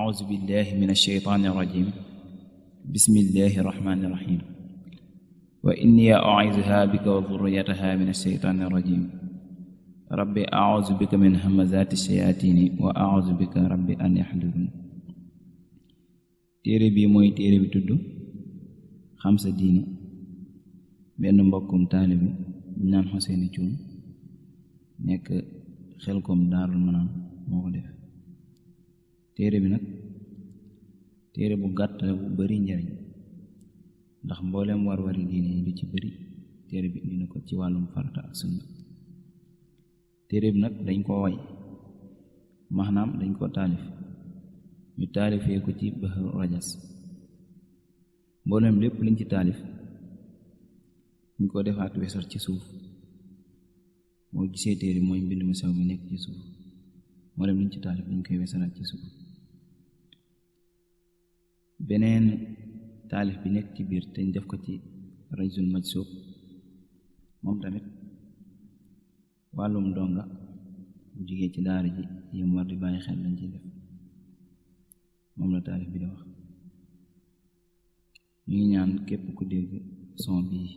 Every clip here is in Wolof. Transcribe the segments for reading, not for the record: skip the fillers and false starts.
أعوذ بالله من الشيطان الرجيم بسم الله الرحمن الرحيم وإني أعيذها بك وذريتها من الشيطان الرجيم ربي أعوذ بك من همزات الشياطين وأعوذ بك ربي أن يحضرون. téere bi mooy téere bi tudd xam sa diine. benn mbokkum taalibe bu naan Xuseynu Cuun nekk Xelkom Daarul Manaan moo ko def. téere bi nag téere bu gàtt la bu bari njariñ, ndax mboolem war-wari diine yi lu ci bari téere bi indi na ko ci wàllum farata ak sunna. téere bi nag dañ koo way, maanaam dañ koo taalif, ñu taalifee ko ci Bahru Rajas. mboolem lépp liñ ci taalif ñu ko defaat wesar ci suuf. moo gisee téere mooy mbind mu sew mi nekk ci suuf, mboolem liñ ci taalif dañ koy wesaraat ci suuf. beneen taalif bi nekk ci biir te ñu def ko ci Rajzul Majzuub, moom tamit wàllum donga bu jigee ci daara ji yim war di bàyyi xel lañ ci def, moom la taalif bi di wax. ñu ngi ñaan képp ku dégg son bii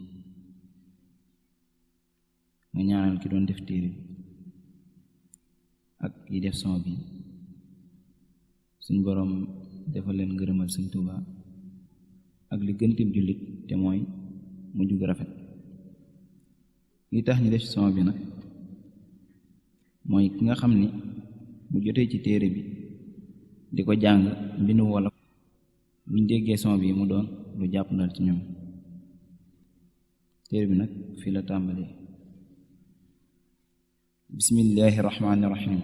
nga ñaanal ki doon def téere bi ak yi def son bi, suñ boroom defal leen ngërëmal Sëñ Tuubaa ak li gën tib jullit te mooy mujj gu rafet. li tax ñu def son bi nag mooy ki nga xam ni bu jotee ci téere bi di ko jàng mbindu wolof, buñ déggee son bi mu doon lu jàpp ndal ci ñoom. téere bi nag fii la tàmbalee. bismillahi rahmaani rahim.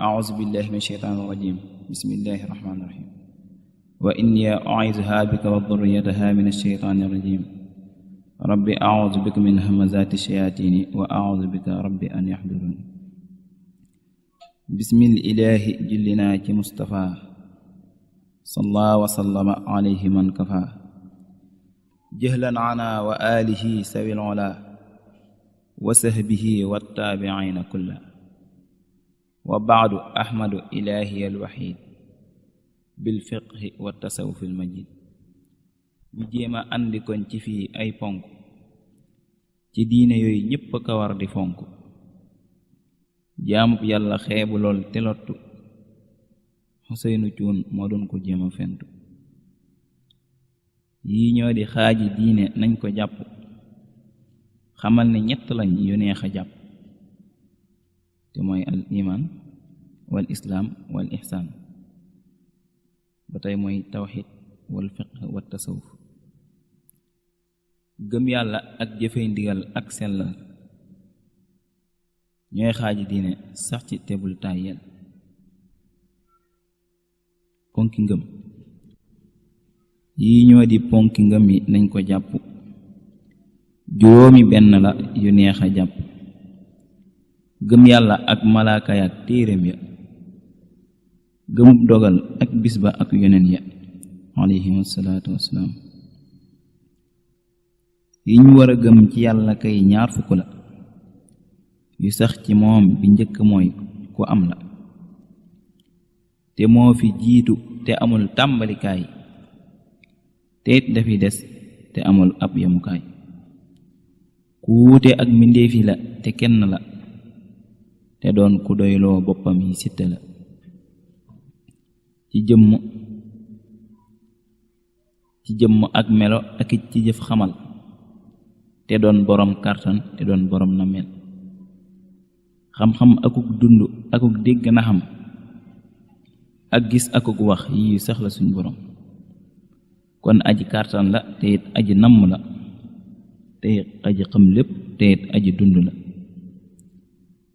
a'uuzu billahi min shaytaani rajim. bismillahi rahmaani rahim. wa inni u'iizuha bika wa dhurriyyataha min ash-shaytaani rajim. rabbi a'uuzu bika min hamazaati shayaatiini wa a'uuzu bika rabbi an yahduruun. bismil ilaahi julli naa ci Mustafa salla wa sallama alayhi man kafa jëhlan ana wa alihi sawil ola wa sahbihi wattaabiina kulla wa baadu ahmadu ilaahi alwaxiid bilfiqhi wa tasawufi almajid. ñu jéema andi kon ci fii ay ponk ci diine yooyu ñépp ka war di fonk. jaamub yàlla xeebu lool te lottu, Xuseynu Cuun moo doon ko jéema fentu. yii ñoo di xaaji diine nañ ko jàpp, xamal ne ñett lañ yu neex a jàpp, te mooy al iman wal islaam wal ihsaan. ba tey mooy tawxid wal fiqh wa tasawuf. gëm yàlla ak jëfey ndigal ak sellal ñooy xaaji diine, sax ci tebul tàyyel. ponki ngëm yii ñoo di ponki ngëm yi nañ ko jàpp, juróomi benn la yu neex a jàpp. gëm yàlla ak malaaka ya ak téereem ya, gëmub dogal ak bis ba ak yoneen ya alayhimu salaatu wassalaam. yi ñu war a gëm ci yàlla kay ñaar fukk la, yu sax ci moom bi njëkk mooy ku am la, te moo fi jiitu te amul tàmbalikaay, te it dafi des te amul ab yamukaay. ku wuute ak mbindeefi la te kenn la, te doon ku doyloo boppam yi sitte la. ci jëmm ak melo ak it ci jëf xamal, te doon boroom kàttan te doon boroom nameel. xam-xam akuk dund akuk dégg na xam, ak gis akuk wax yi sax la suñ boroom. kon aji kàttan la te it aji namm la, te it aji xam lépp te it aji dund la.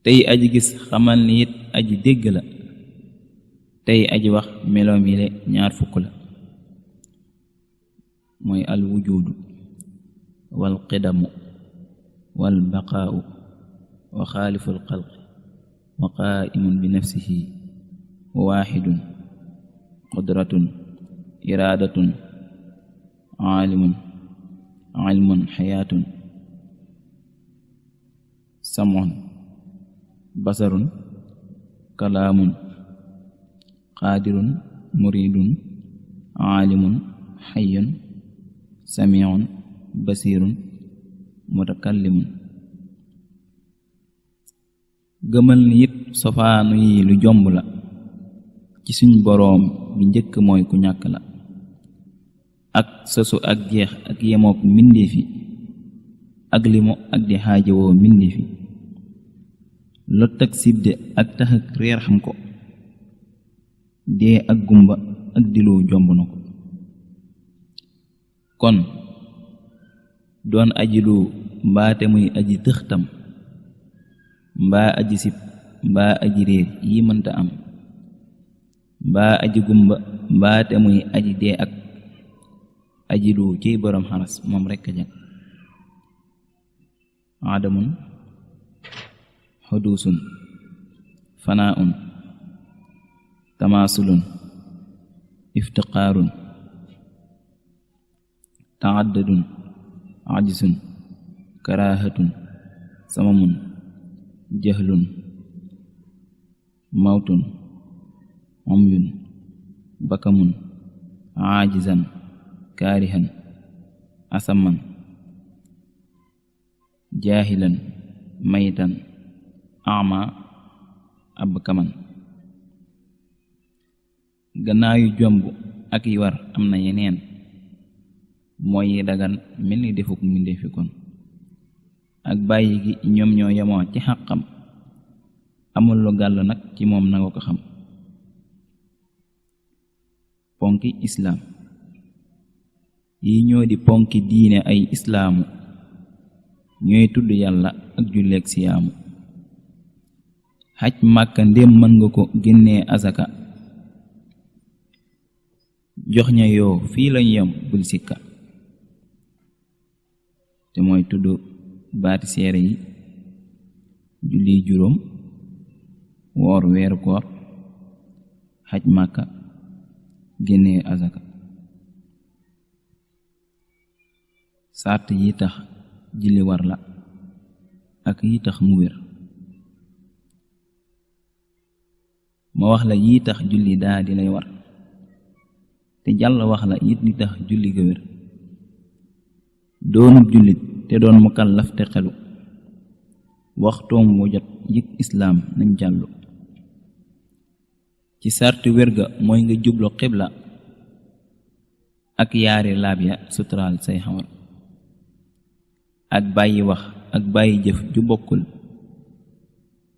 tey aji gis xamal ni it aji dégg la, tey aji wax meloom yi le ñaar fukk la. mooy al wujudu wal qidamu wal baqaau wa xaaliful xalqi wa qaa'imun bi nafsihi wa waaxidun qudratun iraadatun aalimun ilmun xayaatun samun basarun kalaamun qaadirun muridun aalimun xayyun samiun basirun mutakallimun. gëmal ni it sofaanu yi lu jomb la ci suñ boroom bi njëkk mooy ku ñàkk la, ak sosu ak jeex ak yemook mbindeefi ak limu ak di xaajowoo mbindeefi, lot ak sidde ak tax ak réer xam ko, dee ak gumba ak diloo jomb na ko. kon doon aji lu mbaate muy aji tëxtam mbaa aji sib mbaa aji réer yi mënta am, mbaa aji gumba mbaate muy aji dee ak aji lu ciy boroom xaras moom rekk ja. adamun xuduusun fanaaun tamaasulun iftiqaarun taaddadun ajisun karaahatun samamun jahlun mawtun umyun bakamun aajizan kaarihan asaman jaahilan maytan ama abkaman. gannaayu jomb ak yi war am na yeneen mooy yi dagan mel ni defuk mbindeefi kon, ak bàyyi gi ñoom ñoo yemoo ci xàqam, amul lu gàll nag ci moom nanga ko xam. ponki islaam yi ñoo di ponki diine ay islaamu, ñooy tudd yàlla ak julleek siyaamu. xaj màkka ndéem mën nga ko génnee azaka, jox ña yoo fii lañu yem bul sikka. te mooy tudd baati seere yi, julli juróom, woor weeru koor, xaj màkka, génnee azaka. sart yi tax julli war la ak yi tax mu wér. ma wax la yi tax julli daa di lay war, te jàll wax la it li tax julli ga wér. doonub jullit te doon mukallaf te xelu, waxtoom wu jot yëg islaam nañ jàllu. ci sarti wér ga mooy nga jublu xibla ak yaari laab ya suturaal say xawar, ak bàyyi wax ak bàyyi jëf ju bokkul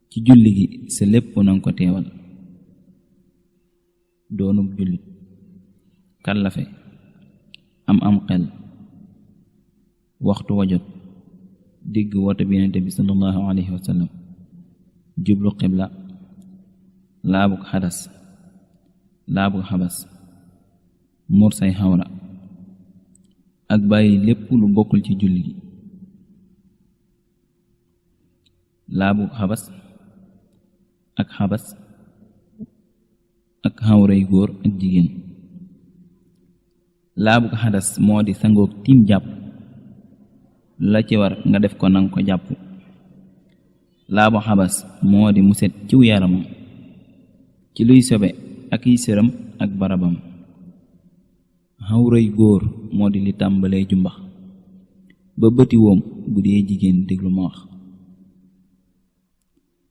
ci julli gi sa lépp nanga ko teewal. doonub jullit kallafe am xel, waxtu wajot digg woote bi Yonent bi sallallahu alayhi wa sallam, jublu xibla, laabuk xabas, muur say xawra ak bàyyi lépp lu bokkul ci julli gi. laabuk xabas ak xawray góor ak jigéen. laabuk xadas moo di sangoog tiim jàpp, la ci war nga def ko nanga ko jàpp. laabu xabas moo di mu set ciw yaramam ci luy sobe ak yi sëram ak barabam. xawray góor moo di li tàmbalee jumbax ba bëti woom bu dee jigéen déglu ma wax.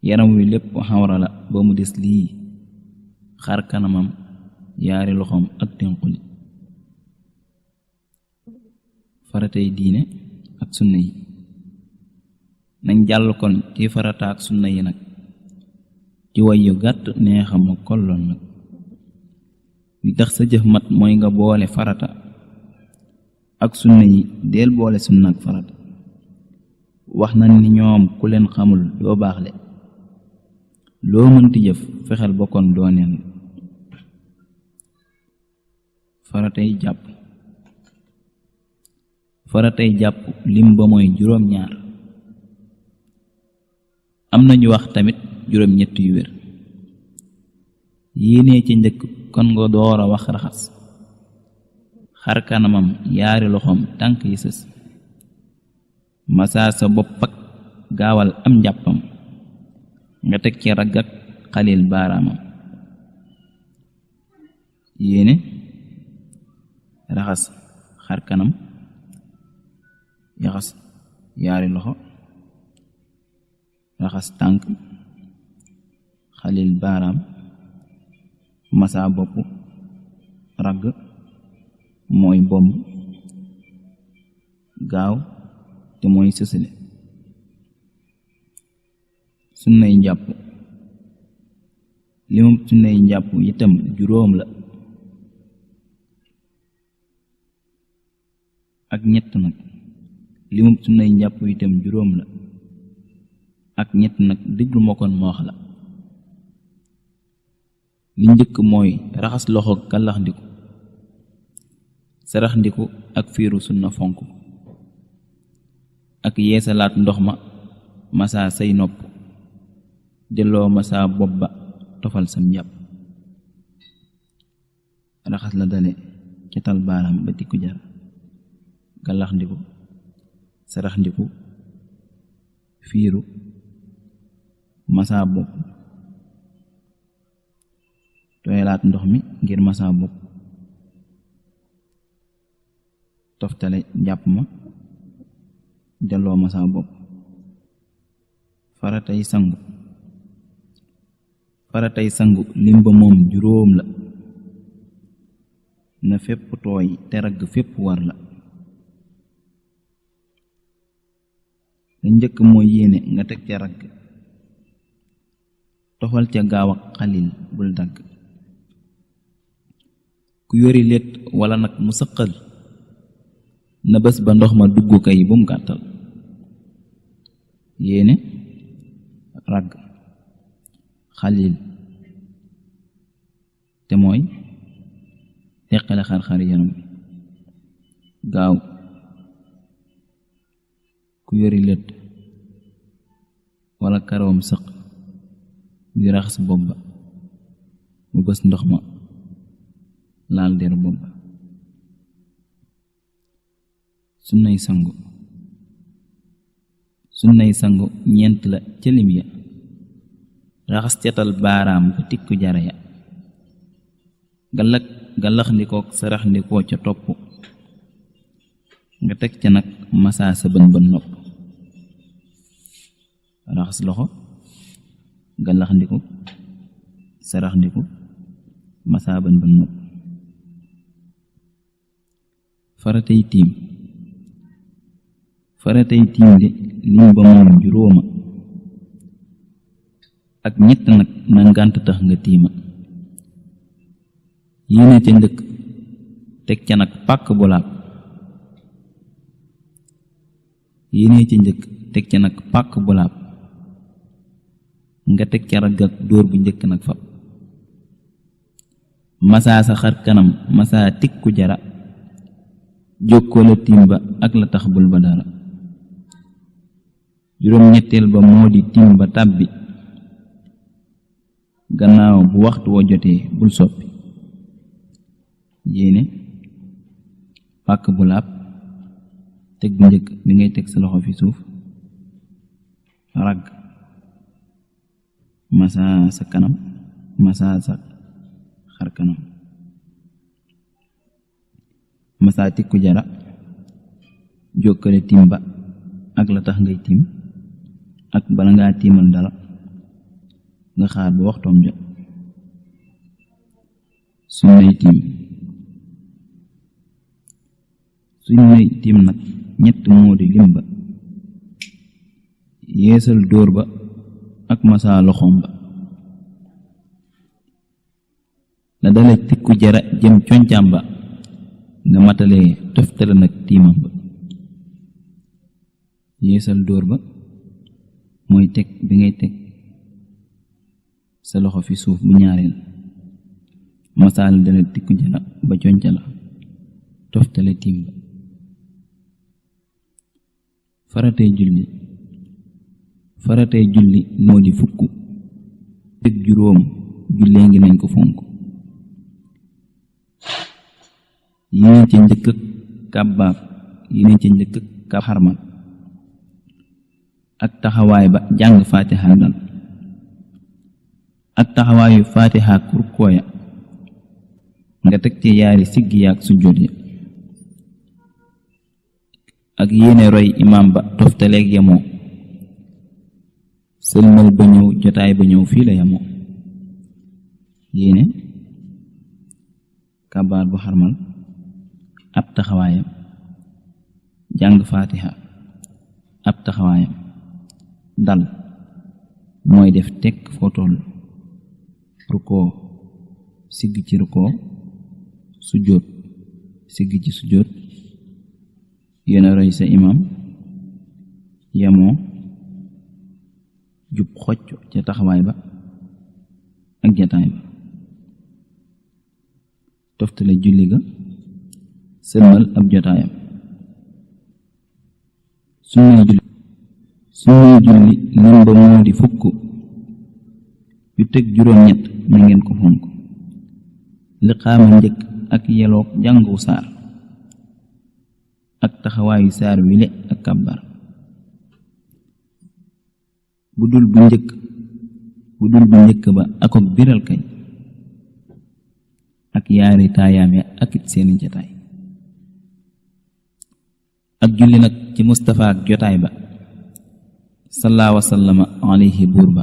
yaram wi lépp xawra la ba mu des lii xar kanamam, yaari loxoom ak tenquli. faratay diine ak sunna yi nañ jàll kon ci farata ak sunna yi nag ci way yu gàtt neexam ma kolloon nag. li tax sa jëf mat mooy nga boole farata ak sunna yi, del boole sunna ak farata. wax na ni ñoom ku leen xamul doo baaxle, loo mënti jëf fexeel bokkoon doo neen. faratay jàpp lim ba mooy juróom-ñaar, am nañu wax tamit juróom-ñett yu wér. yéenee ci njëkk kon nga door a wax raxas xar kanamam, yaari loxoom, tànk yi sës, masaa sa bopp ak gaawal am njàppam, nga teg ci ragg ak xalil baaraamam. yéene raxas xar kanam, yaxas yaari loxo, raxas tànk, xalil baaraam, masa bopp, ragg mooy bomb, gaaw te mooy sësale. sunnay njàpp limum sunnay njàpp itam juróom la ak ñett nag. limum sunnay njàpp itam juróom la ak ñett nag, déglu ma kon ma wax la. li njëkk mooy raxas loxo gàllaxndiku, saraxndiku ak fiiru sunna fonk, ak yeesalaat ndox ma, masa say nopp, delloo masa bopp ba, tofal sam njàpp. raxas la dale ca tal baaraam ba tikku jar, gàllaxndiku, saraxndiku, fiiru, masa bopp, tooyalaat ndox mi ngir masa bopp, toftale njàpp ma, delloo masa bopp. faratay sangu lim ba moom juróom la, na fépp tooy te ragg fépp war la. la njëkk mooy yéene nga teg ca ragg, tofal ca gaaw ak xalil bul dagg. ku yori létt wala nag mu sëqal, na bés ba ndox ma dugg kay bum gàttal. yéene ragg, xalil te mooy teqale xar-xar yaram bi, gaaw ku yori létt wala karawam sëq di raxas bopp ba mu bés ndox ma laal deru bopp ba. sunnay sangu ñeent la ca lim ya, raxas cetal baaraam ba tikku jara ya, gàllaxndikook saraxndikoo ca topp, nga teg ca nag masa sa bën bën nopp. raxas loxo, gàllaxndiku, saraxndiku, masa bën bën nopp. faratay tiim de lim ba moom juróoma ak ñett nag, na ngànt tax nga tiima. yéene ca njëkk teg ca nag pàkk bu laab, nga teg ca ragg ak dóor bu njëkk nag fab. masa sa xar kanam, masa tikku jara, jokkoo la tiim ba ak la tax bul ba dara. juróom ñetteel ba moo di tiim ba tàbbi, gannaaw bu waxtu wa jotee bul soppi. yéene pàkk bu laab, teg bu njëkk bi ngay teg sa loxo fi suuf, ragg, masa sa kanam, masa sa xar kanam, masa tikku jara, jokkale tiim ba ak la tax ngay tiim, ak bala ngaa tiimal dara nga xaar ba waxtoom jot. sunnay tiim nag ñett moo di lim ba, yeesal dóor ba ak masa loxoom ba, la dale tikku jara jëm concam ba, nga matalee toftale nag tiimam ba. yeesal dóor ba mooy teg bi ngay teg sa loxo fi suuf bu ñaareel, masa la dale tikku jara ba conca la, toftale tiim ba. faratay julli moo di fukk teg juróom, jullee ngi nañ ko fonk. yéene ca njëkk kàbbaar, yéene ca njëkk kàb xarmal, ak taxawaay ba jàng faatiha dal, ak taxawaayu faatiha kurkooya nga teg ci yaari siggi yaak sujjóot ya ak yéene roy imaam ba toftaleeg yamoo sëlmal ba ñëw jotaay ba ñëw fii la yamoo yéene kabaar bu xarmal ab taxawaayam jàng faatiha ab taxawaayam dal mooy def tekk foo toll rukoo sigg ci rukoo sujjóot sigg ci sujjóot yéena roy sa imam yamoo jub xocc ca taxawaay ba ak jataay ba toftale julli ga sëlmal ab jotaayam sunnay julli lim ba moo di fukk yu teg juróom-ñett na ngeen ko fonk liqaama njëkk ak yeloog jàngu saar ak taxawaayu saar wile ak kàbbar bu dul bu njëkk ba akok biral kañ ak yaari taayaam ya ak it seeni jotaay ak julli nag ci Mustafa ak jotaay ba sallaa wa sallama alayhi buur ba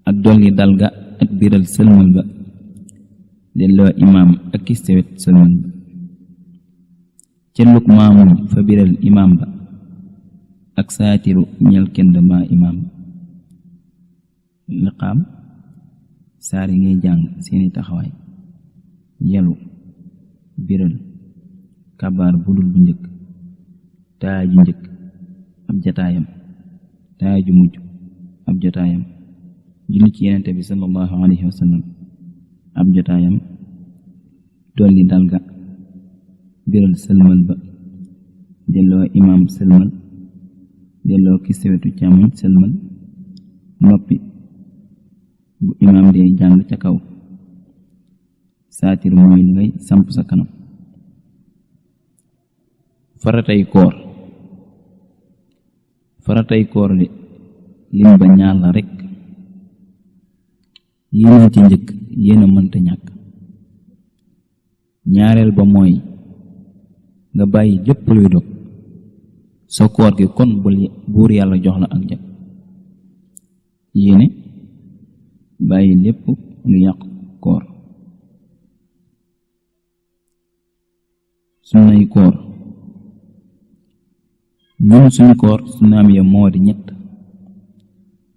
ak dolli dalga ak biral sëlmal ba delloo imaam ak kistewet sëlmal ba celluk maamum fa biral imaam ba ak saatiru ñel kend maa imaam ba liqaam saari ngay jàng seeni taxawaay yelu biral kabaar budul bu njëkk taaya ju njëkk ab jataayam taaya ju mujj ab jotaayam julli ci yenente bi sallallahu alayhi wa sallam ab jotaayam dolli dalga biral sëlmal ba delloo imaam sëlmal delloo ki sewetu càmmoñ sëlmal noppi bu imaam dee jàng ca kaw saatir mooy ngay samp sa kanam faratay koor li lim ba ñaar la rekk yéena ci njëkk yéena mënta ñàkk ñaareel ba mooy nga bàyyi lépp luy dog sa koor gi kon buur yàlla jox la ak jag yéene bàyyi lépp lu yàq koor sunnay koor ñun suñu koor sunnaam ya moo di ñett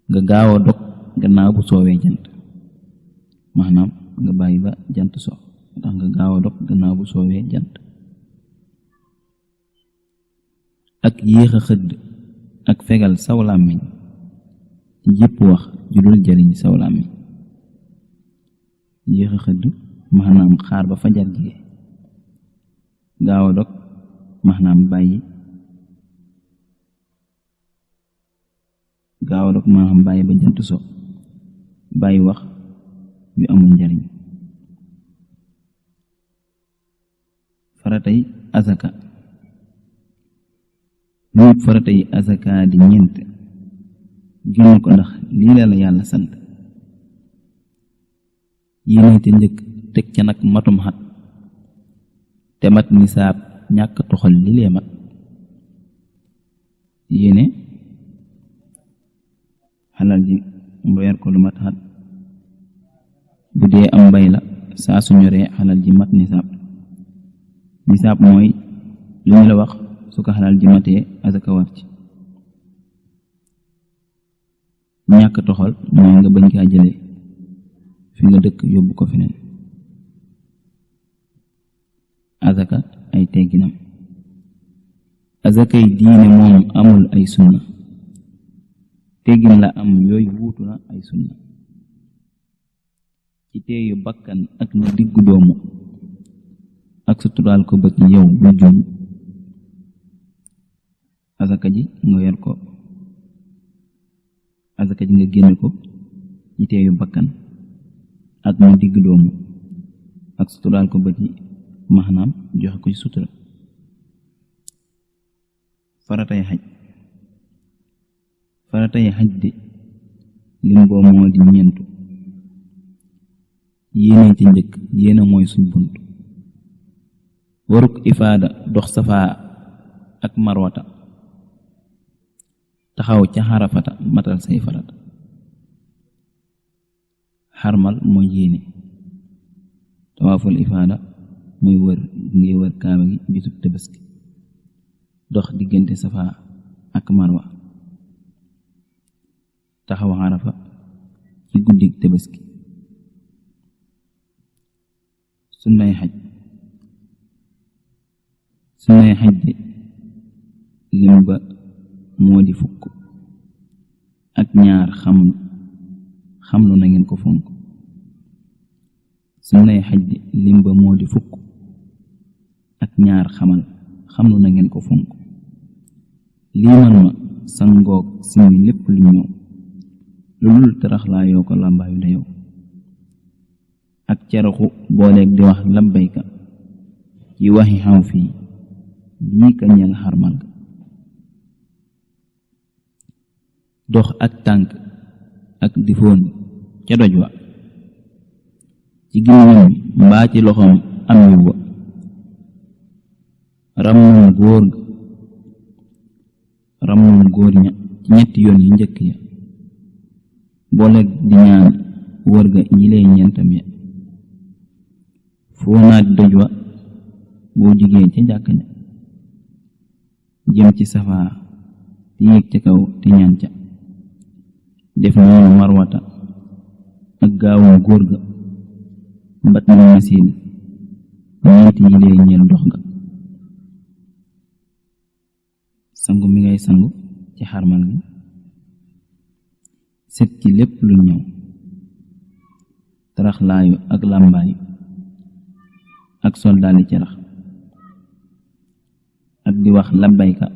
nga gaaw a dog gannaaw bu soowee jant maanaam nga bàyyi ba jant so ndax nga gaaw a dog gannaaw bu soowee jant ak yéex a xëdd ak fegal saw làmmiñ ci jépp wax ju dul jariñ saw làmmiñ yéex a xëdd maanaam xaar ba fajar jige gaaw a dog maanaam bàyyi ba jant so bàyyi wax yu amul njariñ faratay azaka luy faratay azaka di ñeent génn ko ndax lii la yàlla sant yéene te njëkk teg ca nag matum xat te mat nisaab ñàkk toxal li lee mat yéene xalal ji mu weer ko lu mat xat bu dee am mbay la saa su ñoree xalal ji mat nisaab mooy lu ñu la wax su ko xalal ji matee azaka war ci ñàkk toxal mooy nga bañ kaa jële fi nga dëkk yóbbu ko feneen azaka ay tegginam azakay diine moom amul ay sunna teggin la am yooyu wuutu na ay sunna ci teeyu bakkan ak na diggu doomu ak suturaal ko ba ci yow bu juum azaka ji nga yor ko azaka ji nga génn ko ci teeyu bakkan ak na diggu doomu ak suturaal ko ba ci maanaam joxe ko ci sutura faratay xaj di lim boo moo di ñeentu yéene ci njëkk yéene mooy suñ bunt waruk ifaada dox safaa ak marwata taxaw ca xarafata matal say farata xarmal mooy yéene tawaaful ifaada mooy wër ngay wër kaaba gi bisub tabaski dox diggante safaa ak marwa taxaw xarafa ci guddig tabaski sunnay xaj de lim ba moo di fukk ak ñaar xamlu na ngeen ko fonk sunnay xaj de lim ba moo di fukk ak ñaar xamlu na ngeen ko fonk lii man ma sangoog simi lépp lu ñëw lu dul taraxlaa yoo ko làmbaayu da yow ak ceraxu booleeg di wax labbayka ci waxi xaw fii lii ka ñel xarmal ga dox ak tànk ak di foon ca doj wa ci gémmiñam bi mbaa ci loxoom am yu wa rammum góor ña ci ñetti yoon yi njëkk ya booleeg di ñaan wër ga yilee ñentam ya foo naat doj wa boo jigéen ca jàkk ja jëm ci safaa te yéeg ca kaw te ñaan ca def noonu marwata ak gaawum góor ga mbat na masiid ñeenti yilee ñeel dox ga sangu mi ngay sangu ci xarmal gi set ci lépp lu ñëw taraxlaayu ak làmbaayu ak soldaali carax ak di wax labbayka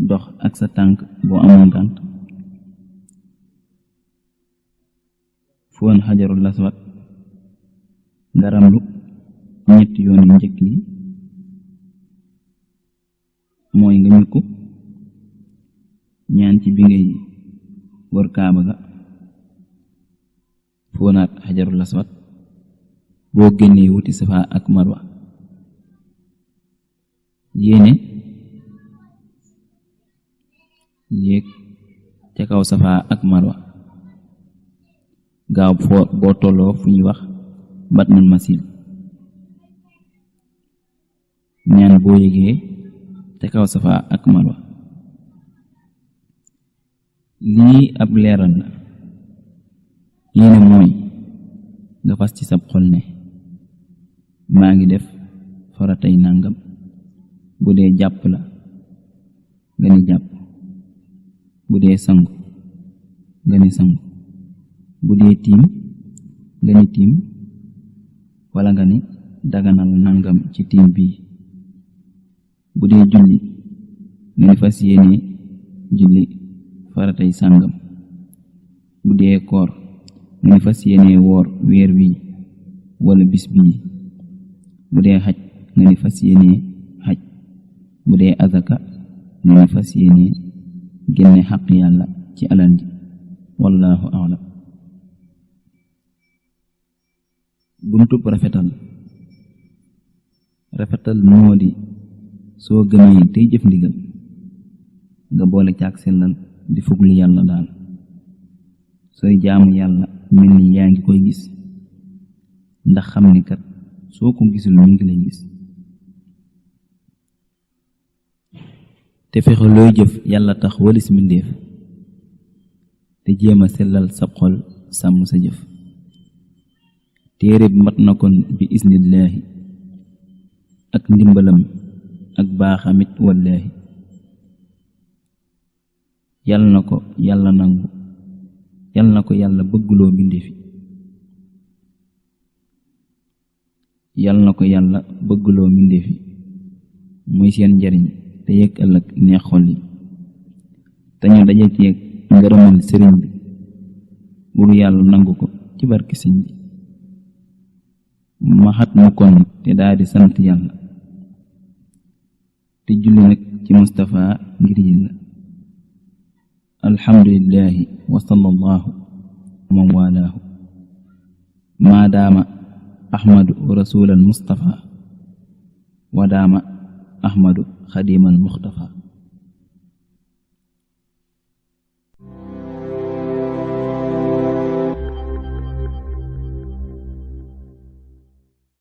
dox ak sa tànk boo amoon gànt foon xajarul laswat ngaramlu ñetti yoon yu njëkk yi mooy nga ñukku ñaan ci bi ngay wër kaaba ga foonaat xajarul laswat boo génnee wuti safa ak marwa yéene yéeg ca kaw safa ak marwa gaaw boo tolloo fu ñuy wax batnul masil ñaan boo yégee ca kaw safa ak marwa lii ab leeral la yéene mooy nga fas ci sab xol ne maa ngi def faratay nàngam bu dee jàpp la nga ni jàpp bu dee sangu nga ni sangu bu dee tiim nga ni tiim wala nga ni daganal nàngam ci tiim bii bu dee julli nga ni fas yéene julli faratay sàngam bu dee koor nga ni fas yéene woor weer wi wala bis bii bu dee xaj nga ni fas yéene xaj bu dee azaka nga ni fas yéene génne xaq yàlla ci alal ji wallahu a'lam buntub rafetal moo di soo gëmee tey jëf ndigal nga boole caag sellal di fuglu yàlla daal sooy jaamu yàlla mel ni yaa ngi koy gis ndax xam ni kat soo ko gisul mu ngi lay gis te fexe looy jëf yàlla tax walis mbindéef te jéem a sellal sab xol sàmm sa jëf téere bi mat na kon bi isnillaahi ak ndimbalam ak baaxamit wallaahi yàlla na ko yàlla nangu yàlla na ko yàlla bëgguloo mbindéefi yàlla na ko yàlla bëgguloo mbindéefi muy seen njariñ te yëg ëllëg neex xol yi te ñu daje ci ngërëmal sëriñ bi buru yàlla nangu ko ci barki sëñ bi maxat mu kon te daa di sant yàlla te julli nag ci Mustafa ngir yàlla alhamdulillahi wa sallallahu man walaahu maadaama ahmadu rasulal mustafa wadaama ahmadu xadimal muxtafa